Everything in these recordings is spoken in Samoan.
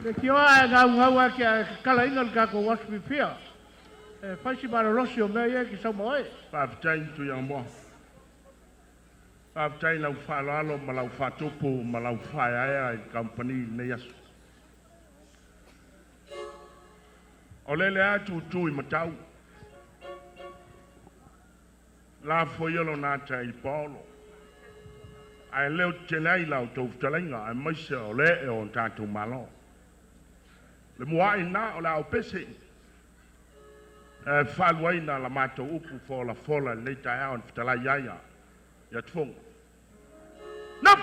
Leitioa a e gaugau lava e te tatalaina le tatou aso fiafia. E fai si malolosi o mea ia e te saunoa ai. Faafetai Tuiamoa. Faafetai i lau faaaloalo ma lau faatupu ma lau faaeaea i le kamupani i lenei aso. O lele lava e tutu i matau, lafo ia lona ata i le paolo, ae leo tetele ai la outou fetalaiga aemaise o le ee o tatou Malo. Le muai lena o le aopese e faaluaina la matou upu folafola i lenei taeao na fetalai ai ia Tufoga. No!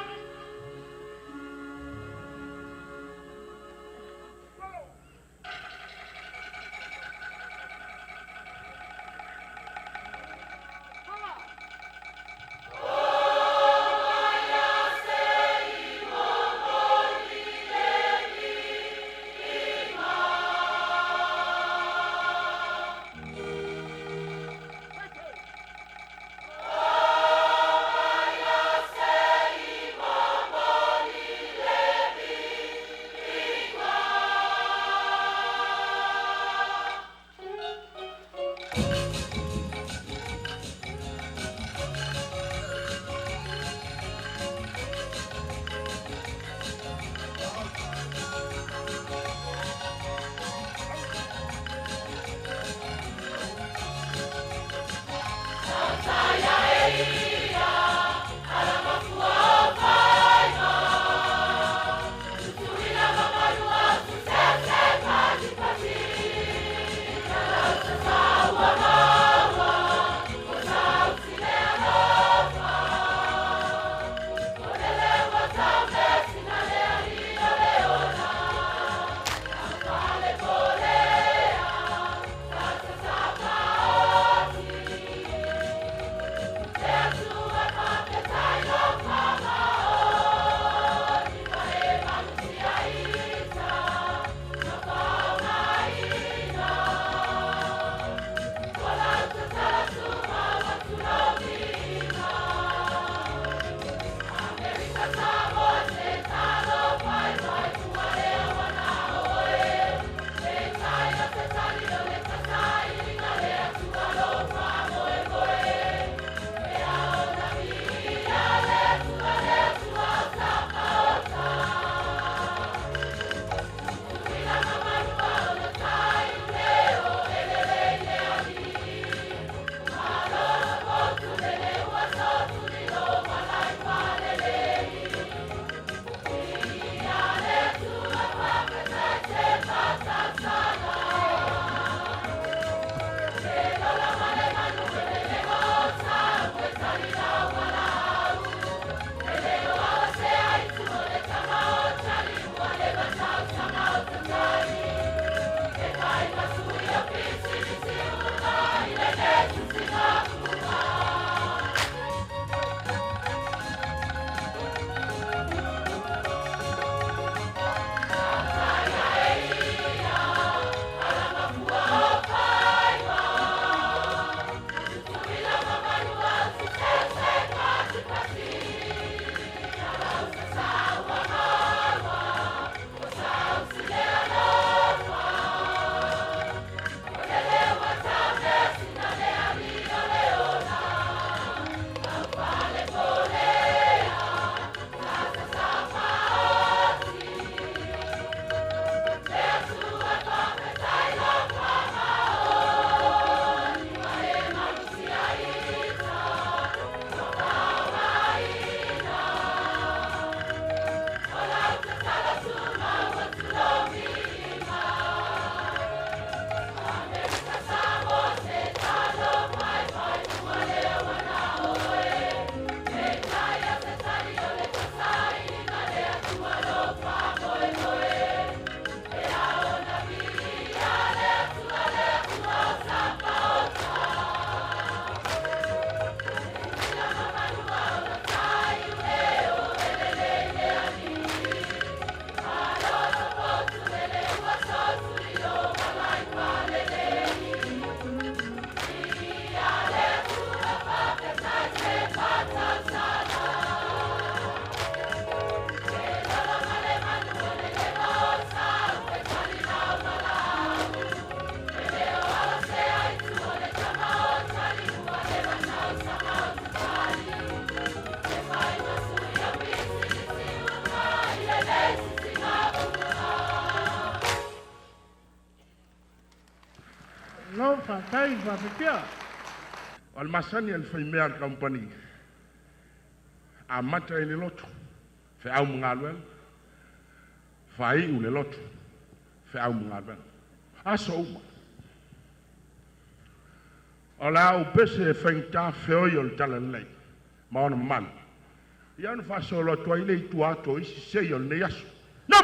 faafetai le faafefea. O le masani a le faimea a le kamupani, amata i le lotu, feau ma galuega, faaiu le lotu, feau ma galuega. Aso uma. O le a ou pese e faigata feoi o le talalelei ma ona mamalu. Ia ona faasolo atu ai le i tua atu o isi sei o lenei aso. No!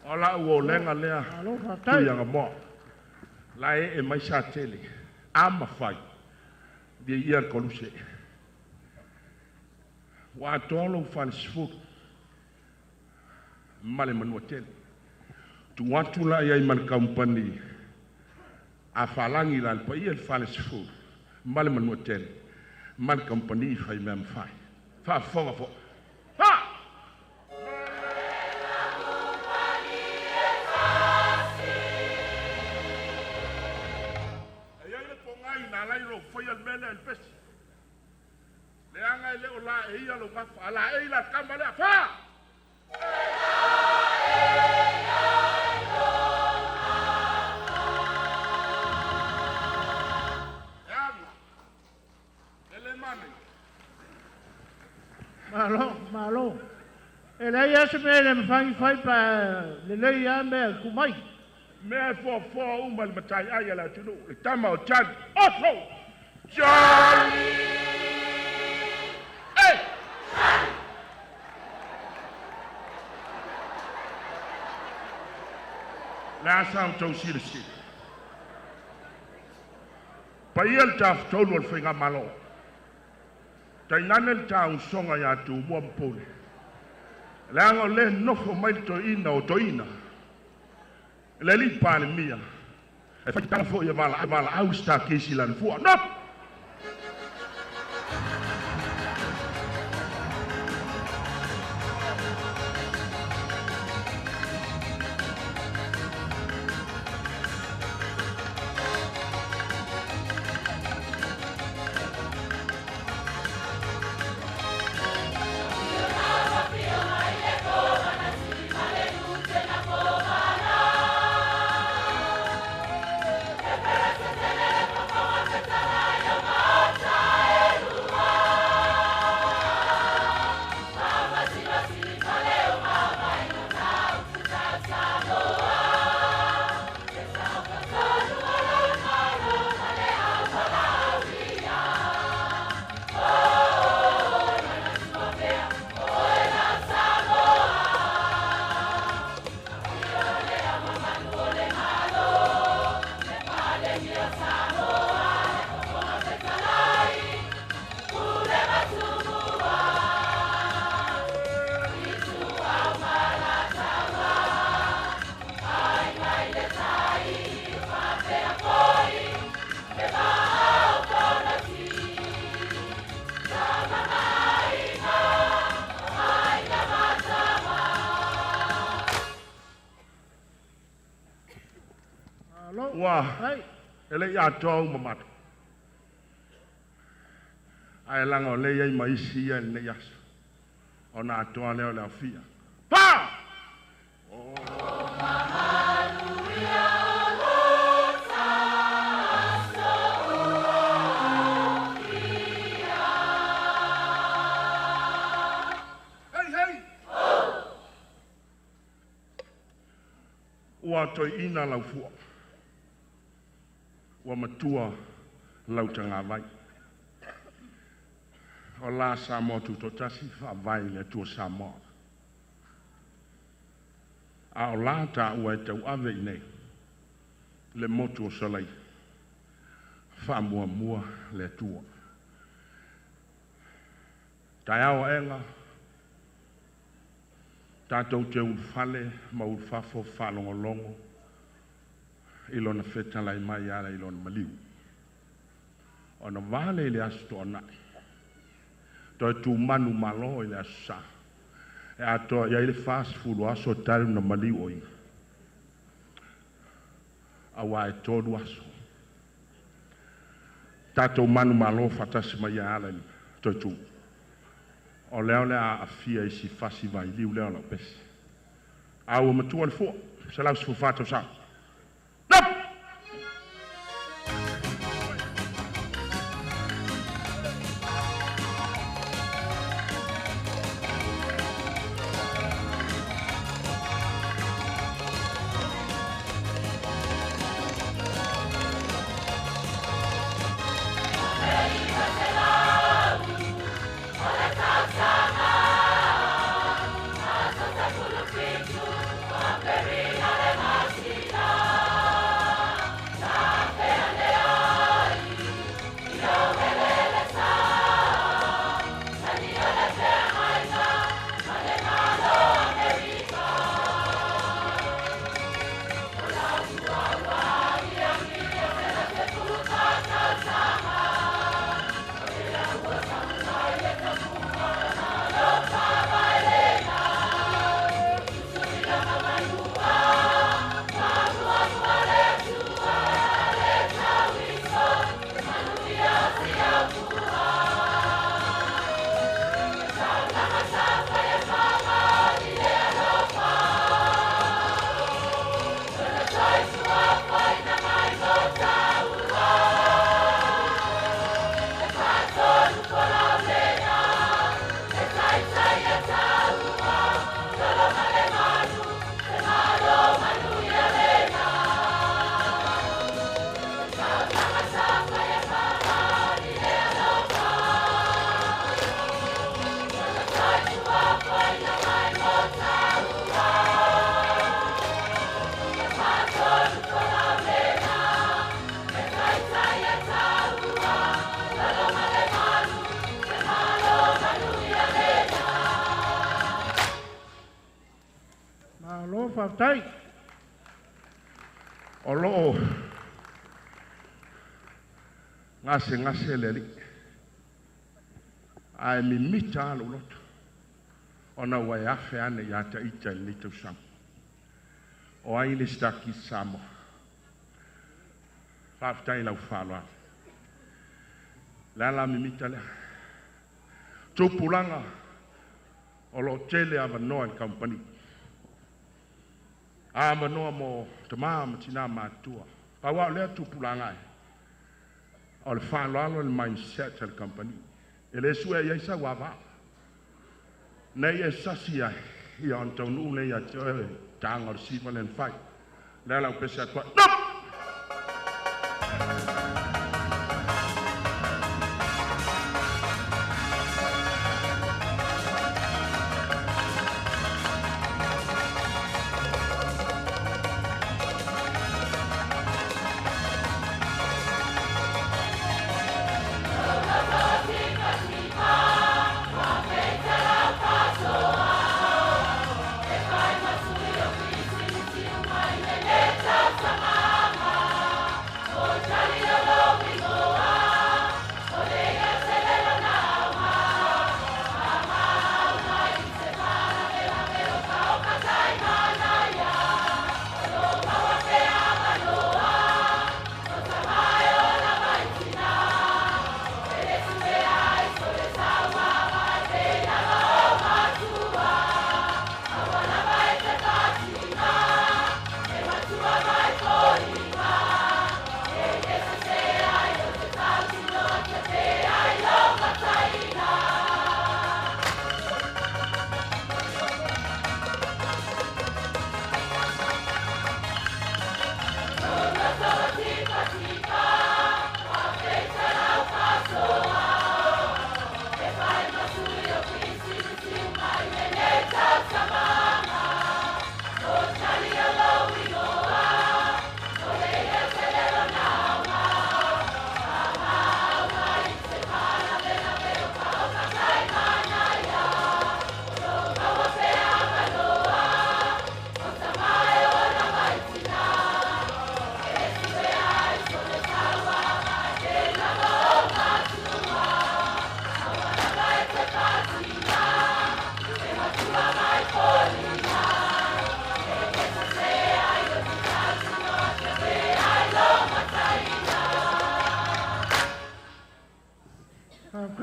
O la ua olega lea Malo faafetai. tuiaga moa. La e e mai sa tele. A mafai. Ia ia le koluse. Ua atoa lou falesefulu ma le manua tele. Tu atu la i ai ma le kamupani a falagi la le paia le falesefulu ma le manua tele ma le kamupani i fai mea mafai. Faafofoga foi. Ha! E iai le pogai na alai lou faia le mea lea i le pesi. Leaga e le o la e ia lou gafa, a la e i la kama lea, fa! E aga, e le mane. Malo, malo. E leai lava se mea e le mafai ona fai pe a lelei lava mea e tuu mai. Mea e foafoa uma le matai ai a le atunuu, le tama o Charlie. Oso! Charlie! E! Le asa o tau silasila. Paia le tafatolu o le faigamalo. Tainane le tausoga ia Tumua ma Pule. Leaga o le nofo mai le toeaina o toeina. Le alii Palemia. E faitala foi e valaau sitakesi lana fua. No! Ua Ai. E le i atoa uma matou. Ae laga o lea e i ai ma isi ia i lenei aso, ona atoa lea o le aofia. Pa! Hei, hei! Ua toeaina lau fua, ua matua lau tagavai. O la Samoa Tutoatasi faavae i le Atua Samoa. A o la taua e tauave i inei, le motu o Salaia, faamuamua le Atua. Taeao aena, tatou te ulufale ma ulufafo faalogologo i lona fetalai mai e ala i lona maliu. Ona vale i le aso Toonai, toe tumanu malo i le aso Sa, e atoa i ai le 40 aso talu na maliu o ia, auā e 3 aso. Tatou manumalo faatasi ma ia e ala i le toe tu. O lea o le a aafia i si fasi vailiu lea o lau pese. A ua matua le fua, 114 tausaga. Malo faafetai. O loo gasegase le alii, ae mimita lava lou loto ona ua e afe ane ia Ita i lenei tausaga. O ai le Sitakisi Samoa? Faafetai i lau faaaloalo. Le ala mimita lea. Tupulaga o lo o tele avanoa i le kamupani. Avanoa mo tamā ma tinā matutua. Pau lava o lea tupulaga e, o le faaaloalo le mindset a le kamupani. E le sue i ai sau ava. Nei e sasi ai, ia ona taunuu lea ia te oe le taga o le siva lea na fai. Le ala o pese atu ai. No!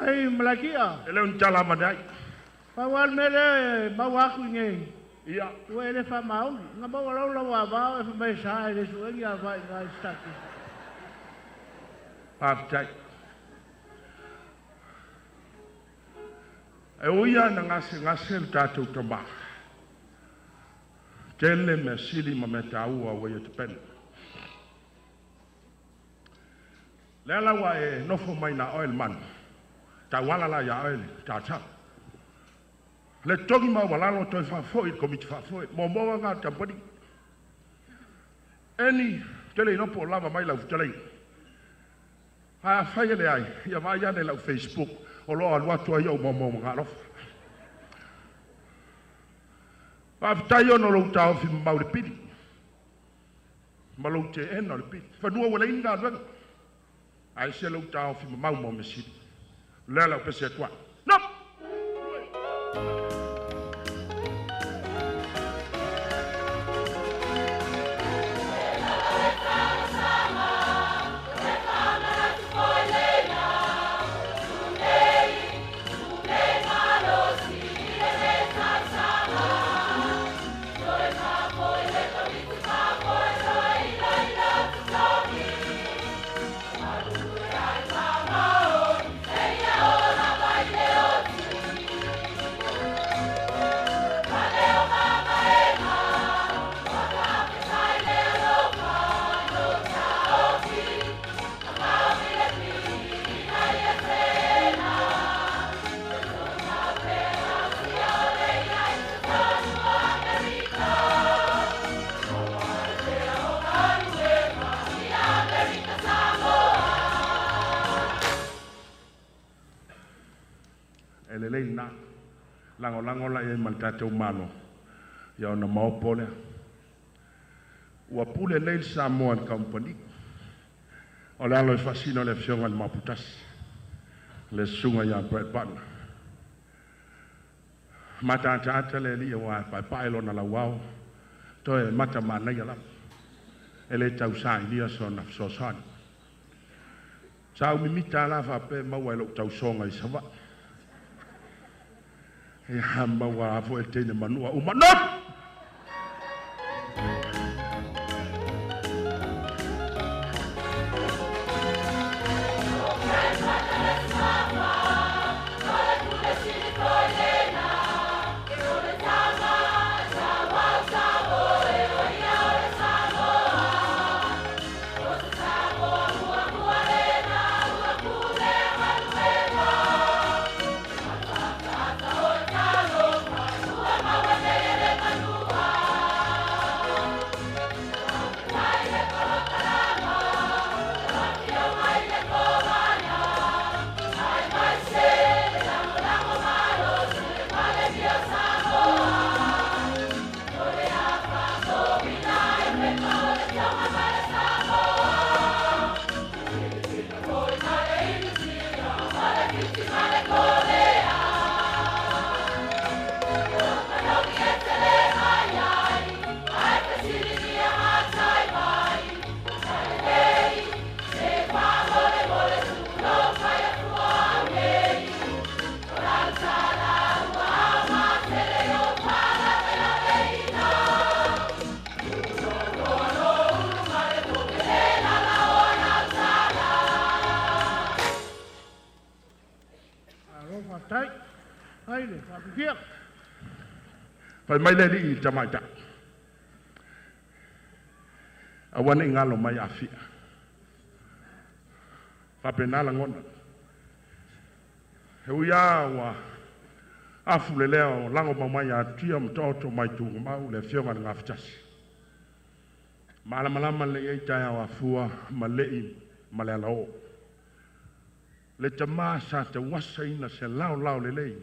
Faafetai Malakia. E le o ni tala avane ai. Pau lava le mea lea e maua atu i inei, Ia. Ua e le faamaoni. Na maua loa lau ava o e fai mai e sa e le sue ni ava i ina i Satupaitea. Faafetai. E ui lava ina gasegase le tatou tamā, tele mea sili ma mea taua ua ia tapena. Lea la ua e nofo mai na oe le manu, tauala la ia oe le talosaga. Le totogi maualalo toe faafoi i le Komiti Faafoe, moomooga na o le kamupani. Eni, ou te le iloa po o lava mai lau fetalaiga. Ae afai e leai, ia vaai ane i lau Facebook o lo o alu atu ai ou moomooga alofa. Faafetai ona o lou taofi mamau i le pili ma lou teena o le pili. Semeamanu ua leai ni galuega, ae ese lou taofi mamau mo mea sili. O le a lau pese atu ai. No! E lelei lena. Lagolago la i ai ma le tatou Malo, ia ona maopo lea. Ua pule nei le Samoa i le kamupani. O le alo e faasino le afioga i le Maoputasi, le susuga ia Brett Butler. Mataataata le alii aua e paepae lona lauao, toe mata manaia lava. E le tau sailia sona fesoasoani. Sa ou mimita lava faapea e maua e lou tausoga i Savaii. Ia maua foi e teine manua uma. No! Malo faafetai. Ai le faafefia. Fai mai le alii i le tamaitai, aua ne i galo mai Afia. Faapena lagona. E ui lava ua afu le leo o lago mau mai atia ma taoto mai tugamau le afioga i le Gafatasi. Malamalama lelei ai taeao afua ma lei ma le alaoo. Le tamā sa tauasaina se laolao lelei,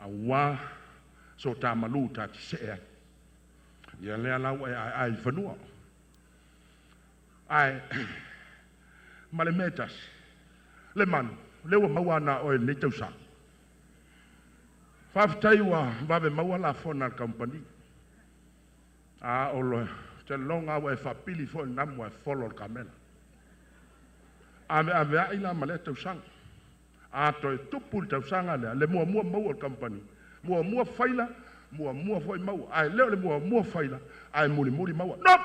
auā so ta malu ta te see ai. Ia lea la ua e aeae i fanua. Ae, ma le mea e tasi, le manu, lea ua maua na oe i lenei tausaga. Faafetai ua vave maua lafoga a le kamupani. A o le te lava ua e faapili foi i le namu ae folo le kamela. Aveaveai la ma lea tausaga. A toe tupu le tausaga lea, le muamua maua o le kamupani, muamua faila, muamua foi maua. Ae le o le muamua faila, ae mulimuli maua. No!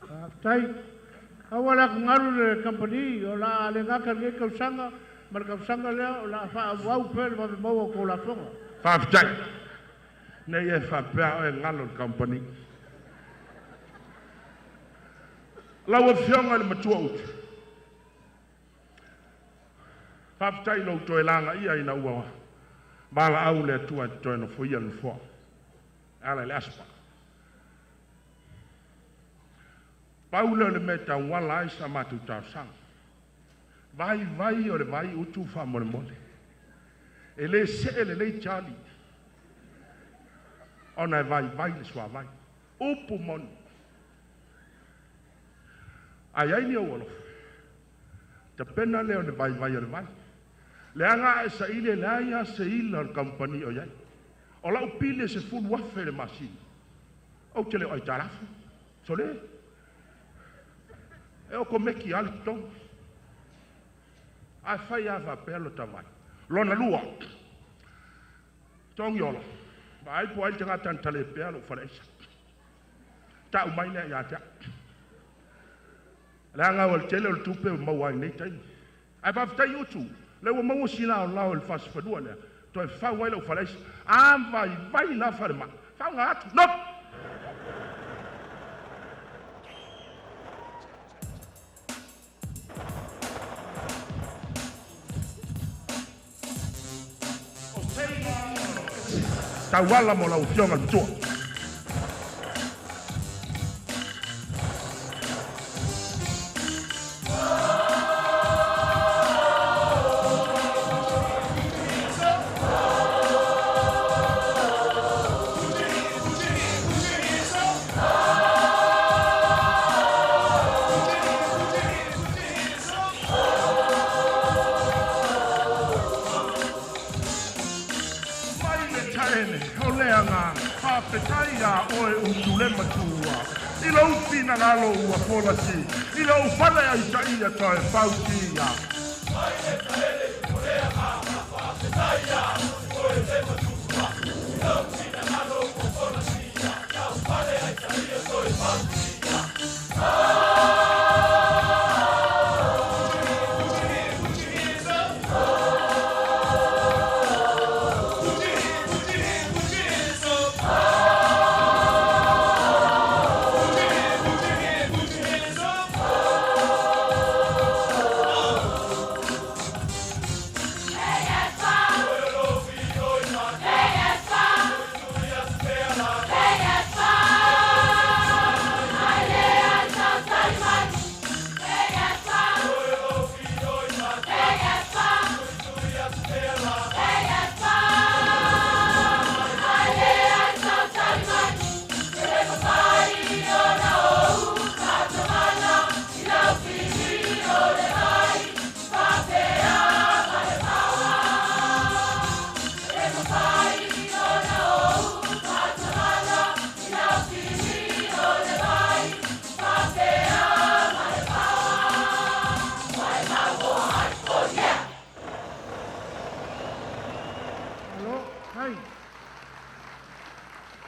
Faafetai. Aua le atugalu i le kamupani, o le a le gata i lenei tausaga ma le tausaga lea, o le a faaauau pea le vave maua o a outou lafoga. Faafetai. Ne i e faapea oe e galo i le kamupani. Lau Afioga i le Matua Utu, faafetai i lou toe lagaia ina ua valaau le Atua e te toe nofoia le Nofoa e ala i le ASPA. Pau lea o le mea e tauala ai sa matou talosaga. Vaivai o le vai Utu faamolemole. E le see lelei Charlie ona e vaivai le suavai. Upu moni. A i ai ni ou alofa, tapena lea o le vaivai o le vai. Leaga a e saili e leai lava se ila o le kamupani o i ai. O lau pili e $10,000 i le masina, ou te le o aitalafu. Sole, e okomeki lava le totogi. Ae fai lava faapea lo ta vai. Lona lua, Togiola, vaai po o ai le tagata na talepea lou faleaisa. Tau mai lea ia te au. Leaga o le tele o le tupe ua maua ai i nei taimi. Ae faafetai Utu, lea ua maua sina aolao i le fasifanua lea, toe fau ai lau faleaisa. A vaivai na falemai, faauga atu. No! Tauala mo lau Afioga i le Matua. Mai le taele o le agaga, faafetai iā oe Utu le Matua, i lou finagalo ua folasi, i lou fale aitaia toe fausia. Mai le taele o le agaga, faafetai iā oe le Matua, i lou finagalo ua folasia, i lou fale aitaia toe fausia.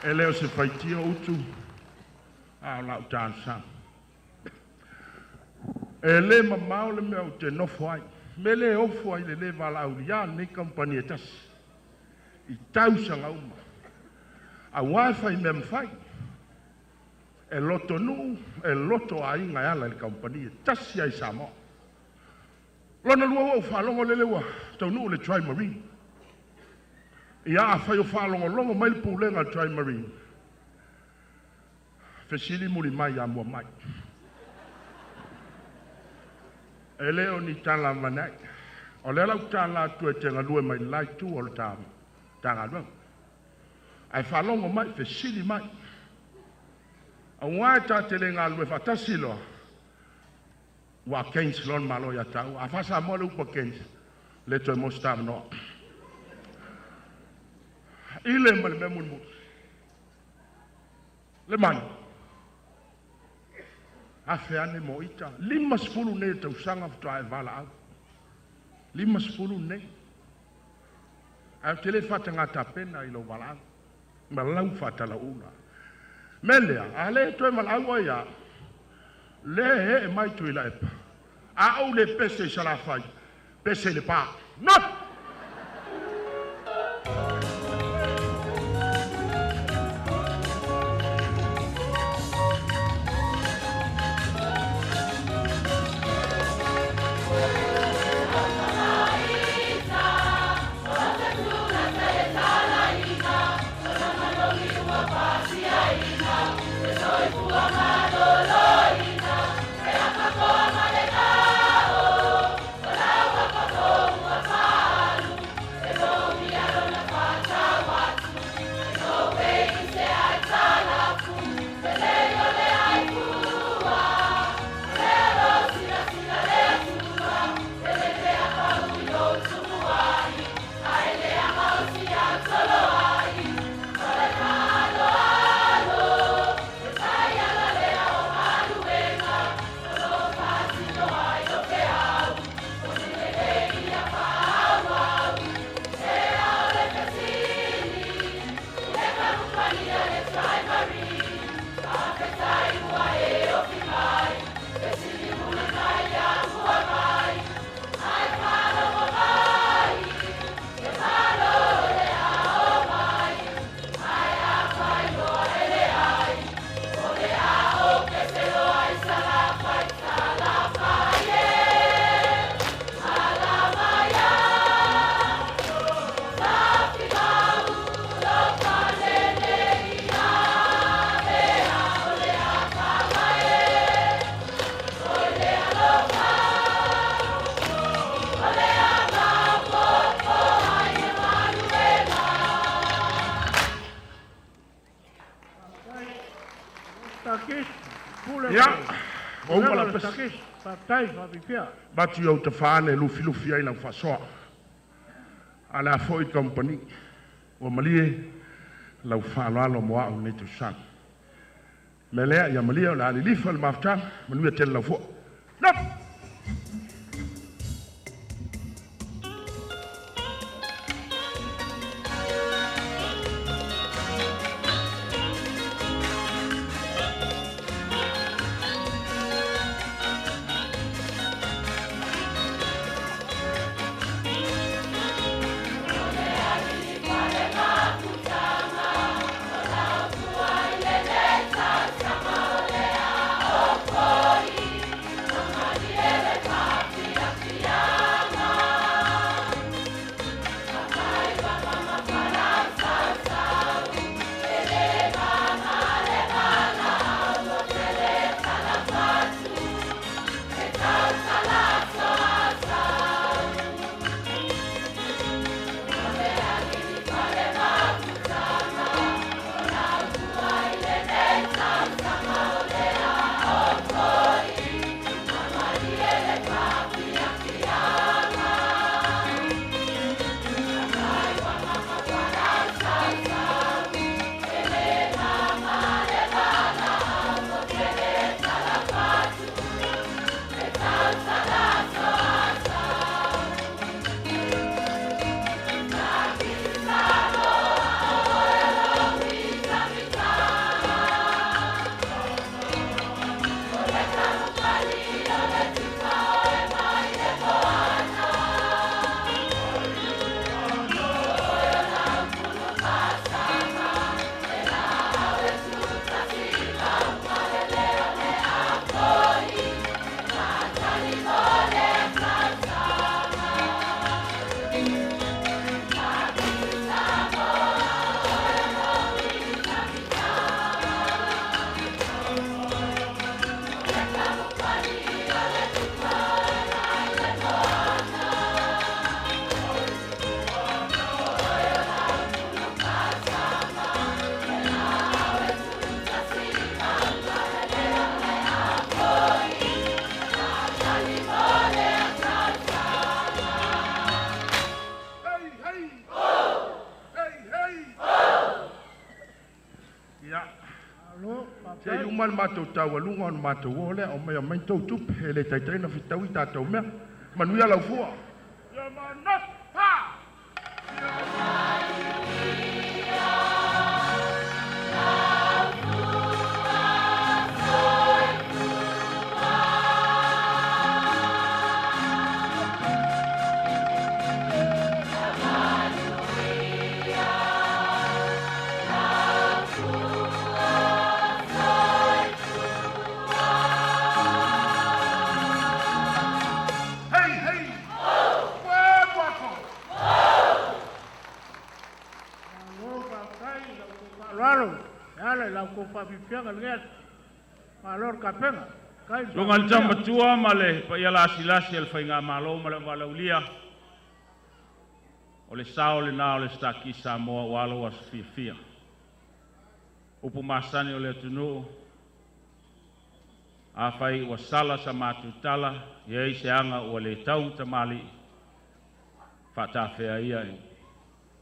E le o se faitio utu a o lau talosaga. E le mamao le mea ou te nofo ai. Me le ofo ai le lē valaaulia lenei kamupani e tasi. I tausaga uma. Auā e fai mea mafai. E loto nuu, e loto aiga e ala i le kamupani e tasi ai Samoa. Lona lua ua ou faalogo lele ua taunuu le Tri Marine. Ia afai o faalogologo mai le pulega a le Tri Marine, fesili muli mai ia Muamai. E le o ni tala avane ai. O lea la ou tala atu e te galue mai le la itu o le Matagaluega. Ae faalogo mai, fesili mai. Auā e ta te le galulue faatasi loa, ua against loa le Malo ia taua. A faa-Samoa le upu against, le toe maua se avanoa. I le ma le mea mulimuli. Le manu. Afe ane mo ita. 50 nei tausaga faatoa e valaau. 50 nei. Ae ou te le faataga tapena i lou valaau. Ma lau faatalauula. Me lea, a le toe valaau ai a, le e mai tui la epa. A ou le pese i Salafai, pese i le pā. No! Ia, ua uma lau pese. Avatu i ou tafaane e lufilufi ai lau faasoa. A o le a foi le kamupani. Ua malie lau faaaloalo mo au i lenei tausaga. O le mea lea, ia malie o le a lilifa le mafutaga, manuia tele lau fua. Nofo! uma le matou taualuga ona matou o lea, omai e aumai a outou tupe, e le taitai ona fetaui tatou mea. Manuia lau fua. Ia manatu! Ha! Hei, hei! Uē muako! Malo faafetai i la outou faaaloalo e ala i la outou faafiafiaga i lenei aso. Malo le tapena. Faafetai le Susuga i le faafiafia. Taumatua ma le paia lasilasi a le Faigamalo ma le Auvalaaulia, o le sao lena o le Sataki Samoa aua lou aso fiafia. Upu masani o le atunuu, afai ua sala sa matou tala, e i ai se aga ua le tau ma tamalii, faatafea ia i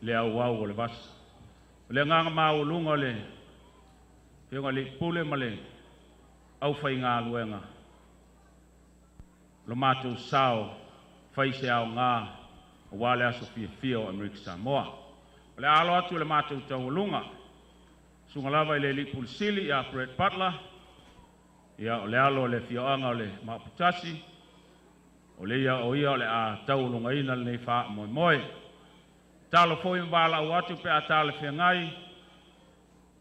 le auau o le vasa. O le agaga maualuga o le Afioga i le Pule ma le aufaigaluega, lo matou sao fai se aoga aua le aso fiafia o Amerika Samoa. O le a alo atu i le matou taualuga, susuga lava i le alii Pule Sili ia Brett Butler, ia o le alo o le afioaga o le Maoputasi, o le ia o ia o le a taualugaina lenei faamoemoe. Tatalo foi ma valaau atu pe a talafeagai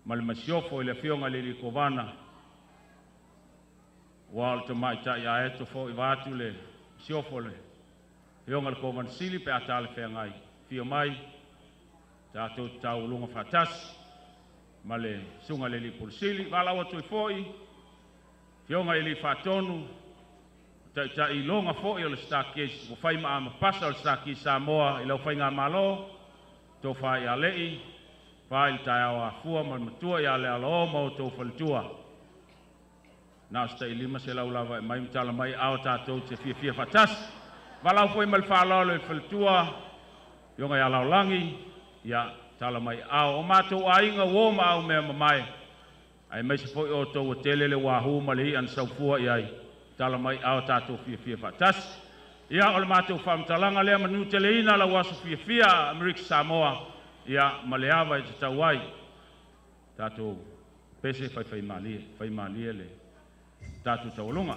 ma le masiofo i le afioga i le alii Kovana, aua o le tamaitai aeto foi vaeatu le masiofo a le afioga i le Kovana Sili pe a talafeagai, afio mai tatou te taualuga faatasi ma le susuga i le alii Pule Sili. E valaau atu ai foi i afioga i alii Faatonu, taitai iloga foi o le Star-Kist ua fai ma amapasa o le Star-Kist Samoa i lau Faigamalo, tofa ia Le'i, fa i le taeao afua ma le matua ia Lealao ma outou faletua. Na o se tai 500 lava e aumai ma tala mai ao tatou te fiafia faatasi. Valaau foi ma le faaaloalo i le faletua, afioga ia Laolagi, ia tala mai ao. O matou aiga uo ma aumeamamae, aemaise foi outou ua tele le wahū ma le i'a na saufua i ai, tala mai ao tatou fiafia faatasi. Ia o le matou faamatalaga lea manuteleina lau aso fiafia Amerika Samoa, ia ma le ava e tatau ai. Tatou pese faifaimalie, faimalie le tatou taualuga.